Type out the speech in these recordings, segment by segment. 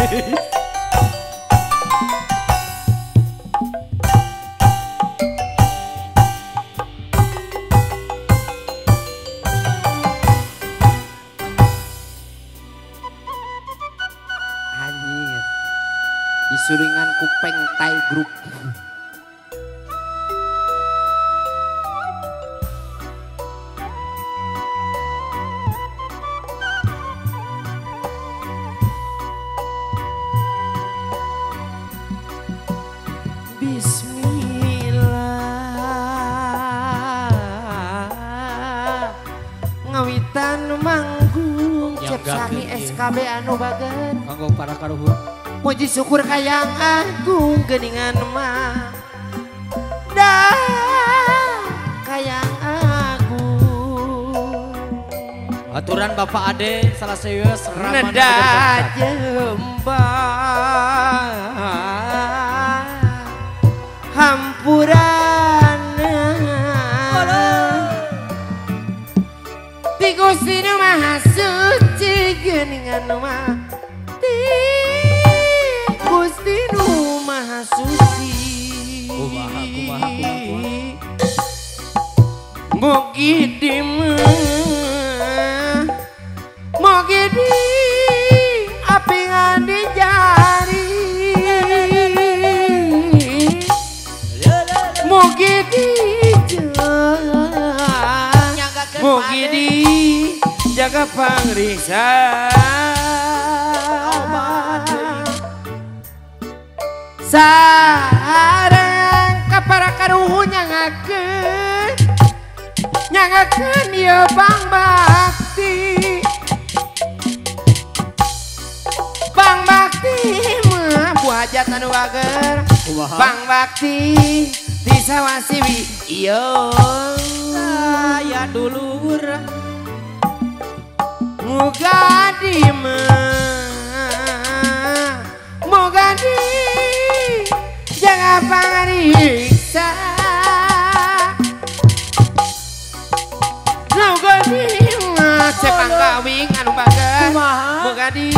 Anjir. Disuringan kupeng tai grup. Bismillah ngawitan manggung cep sami SKB anu bager kanggo para karuhun puji syukur kayang agung geuningan mah dah kayang agung aturan Bapak Ade salah serius ramana neda jembang hampurana ti Gusti nu Maha Suci geuningan mah ti Gusti nu Maha Suci. Kumaha kumaha kumaha mugi di mugi di apingan di jari mugi di mugi di jaga pangriksa sareng ka para karuhun nyangakeun nyangakeun ieu pangbakti pangbakti mah buhajat anu bager pangbakti di sawasiwi iyo saya dulur muga di muga di jangan pangariksa muga di cepang kawing anu bager muga di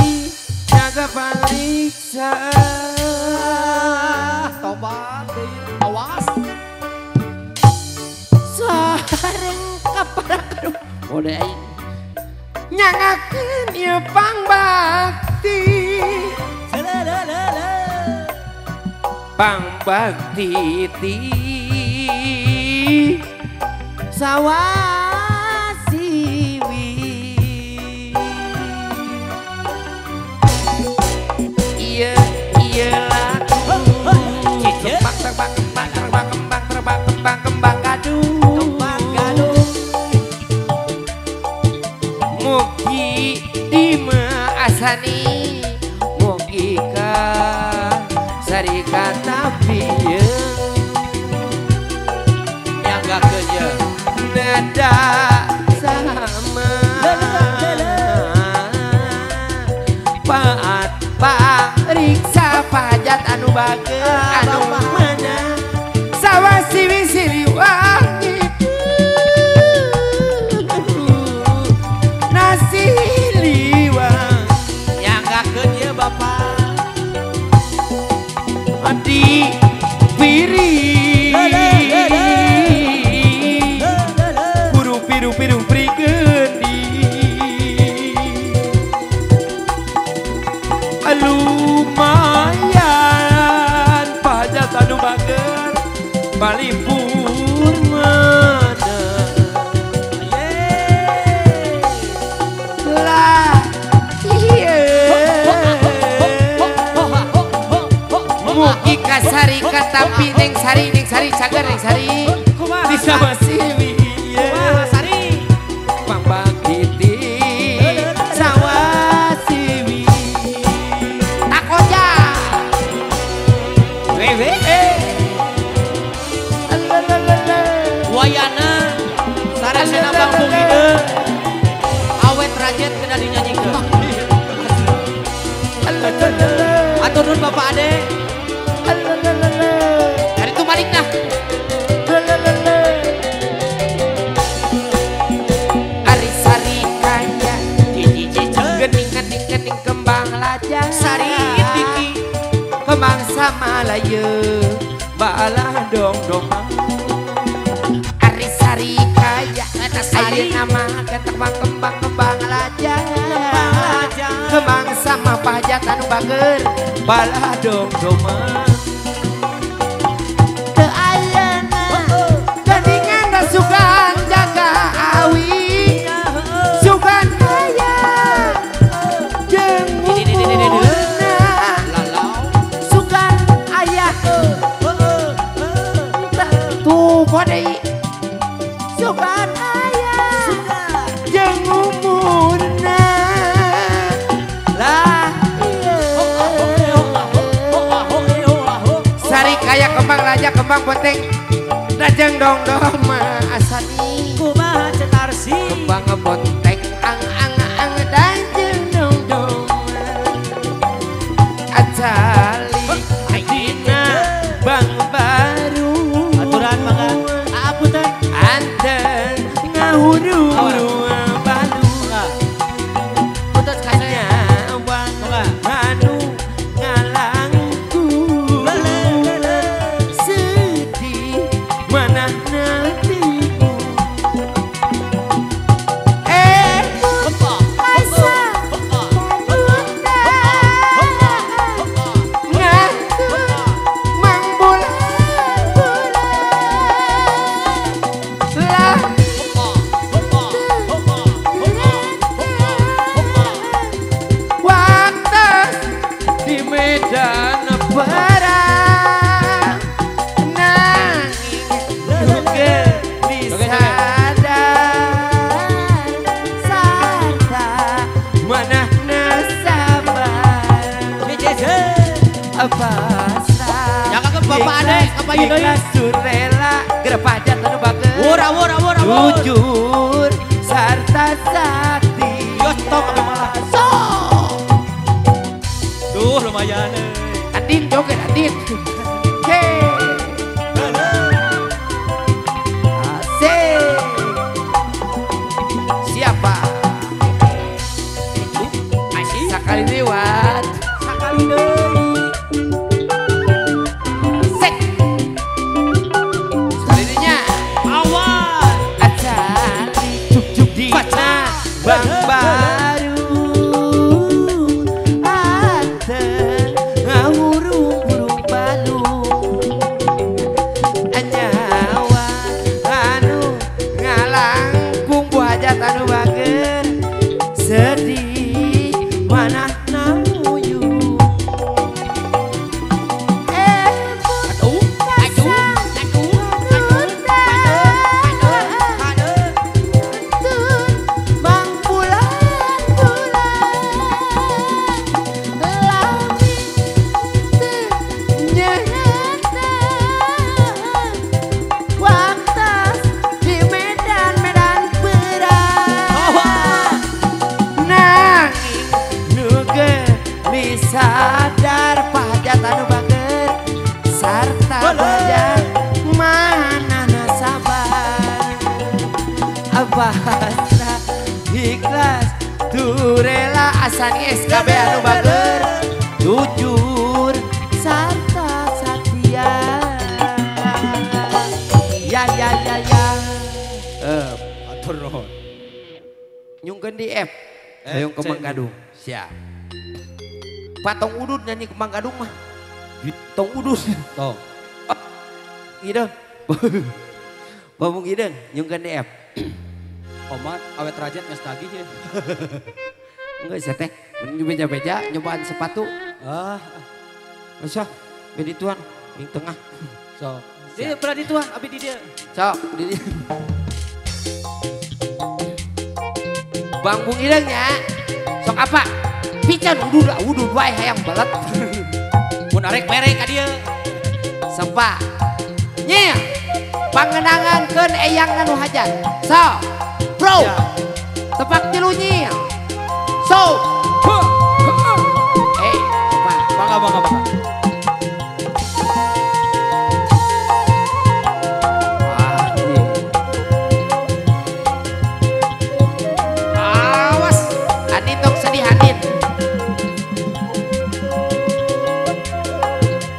jaga pangariksa tobat awas sareng kapara boleh aing nyangakeun ieu pangbakti pangbakti ti sawasiwi ieu ieu lagu kembang terbang kembang terbang kembang terbang kembang kembang gadung kembang gadung mugi di maasani mugi ka sari katapieu nyanggakeun ye nada sama paat pariksa pajat anu bager anu mana sawasiwi siliwangi nasi liwang nyanggakeun ye bapak di piri buru piru piru prigeni lumayan pajat anu bager palipur mana lah iya mugi kasari katapi neng sari cager neng sari di sawasiwi sari pambakiti sawasiwi takoja wewe wayana sarasena bangkung ide awet rajet kena dinyanyikan atur nun Bapak Ade dari itu balik nah ari sari kaya gening gening gening kembang laja sari aye balah dong dong ari sari kaya sari nama kembang kembang kembang laja kembang sama pahajatan bager balah dong dong teu ayeuna gandingan sugan jaga awi sugan aya jeung umurna sugan aya tuh deui sugan aya jeung umurna lah sari kaya kembang raja kembang poteng dajeng dong dong ma asani kumaha cetarsi kembang bonteng ang ang ang dajeng dong dong acali dina bang baru aturan mangga apunten anten ngahuru-huru balu putus kasih nyawa anu ngalangku sedih mana nantiku asa ngantuk mang bulan-bulan lah waktu di medan perang nanging nu sadar sarta manahna sabar pasrah ya kakek bapak ade apa ieu deui ikhlas rela gerpajat anu bager wur awur awur jujur sarta sakti yo stop abi malah so duh lumayan euy Adin joget Adin oke asik siapa sakali lewat sakali deui sek sekali dinya awan acali cuk cuk dina bang baru ate ngahurung-hurung balu nyawa anu ngalangkung bu hajat anu bager sedih manah namuyung aduh aduh aduh aduh Bang bulan-bulan lami nyata waktu di medan-medan perang nanging nu geulis sadar pahajat anu bager sarta pahajat manahna sabar pasrah ikhlas tu rela asani SKB anu bager jujur sarta setia ya ya ya ya atur nuhun nyungkeun di F hayang Kembang Gadung siap patong udud nyanyi Kembang Gadung mah tong udud tong hideung Babung hideung nyungkeun di F Omat awet rajet geus tagih ya. Enggak sih teh, mun beja-beja nyobaan sepatu. Ah, masa bedi tuan di tengah. Sok. Di belah di tuan abi di dieu. Sok, di dieu. Bang Bung Hideung nya. Sok apa? Pican udud udud wae hayang balet. Mun arek mere ka dieu. Sempa. Nya. Pangenangankeun eyang anu hajat. Sok. Bro, tepak tilu nyi. So, Pak, bangga bangga bangga. Awas, Adin tong sedih Adin.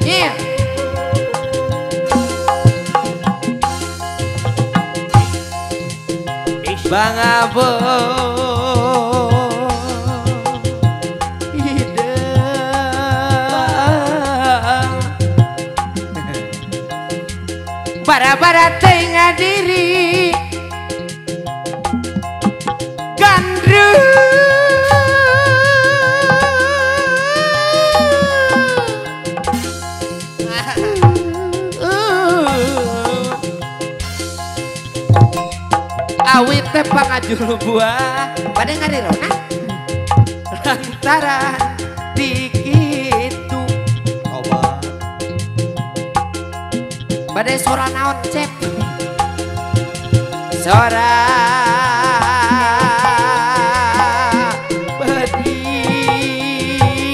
Nyi, Bang Abo hideung bara-bara teh ngadiri gandrung awit teh pangajul buah pada ngarirona lantaran dikitu tobat bade sora naon cep sora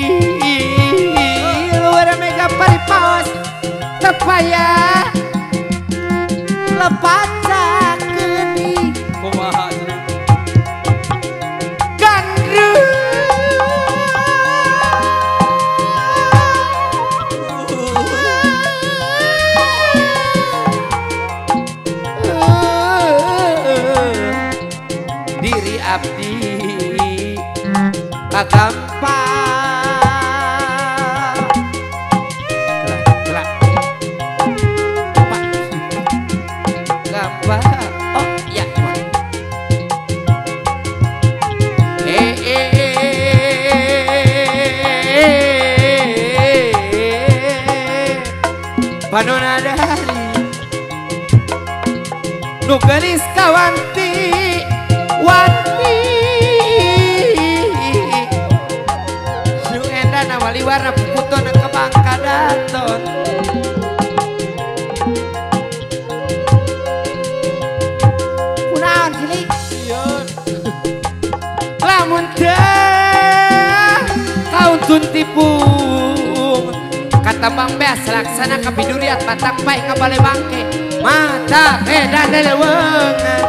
bedil luar mega paripaos tepaya lepat sakeni kumaha gandrung diri abdi kagampa kelak pak gampa oh iya panona dari nu geulis kawanti wanti nu endana wali warna puputona kebang kadaton kunaon cilik sieun lamun teh kauntun tipung kata Bang Beas laksana kapiduriat batang pae ngabale bangke mata beda lelewengan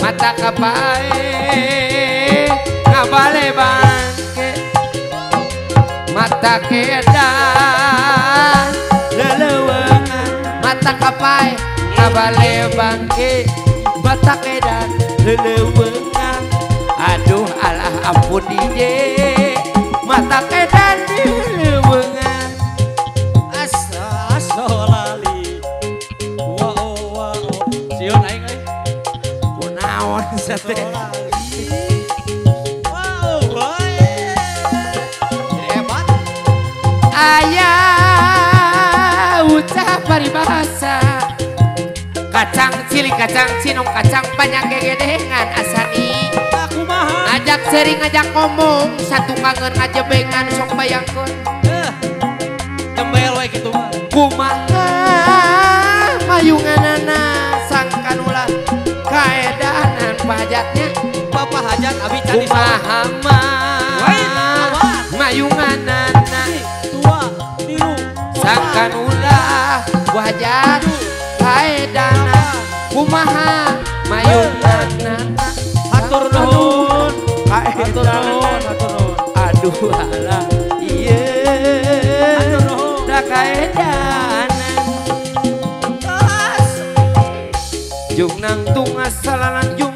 mata kapae ngabale bangke mata kedan lelewengan mata kapae ngabale bangke mata kedan lelewengan aduh alah ampun DJ mata kedan lelewengan asa asa lali wa wa sieun aing euy kunaon sate wow hebat aya ucap paribasa kacang cilik kacang cinong kacang panjang gegedengan asani kumaha ngajak sering ngajak ngomong satu kangen ngajebengan sok bayangkeun tembel we kitu mah kumaha mayunganana sangkanulah kaedanan pahajatnya bapak hajat abi can kumaha mah mayunganana tua tilu sangkanulah wajat kaedanan kumaha mayunganana hatur nuhun hatur nuhun hatur nuhun aduh alah ieu da kaedanan jas jung nangtung asalalan.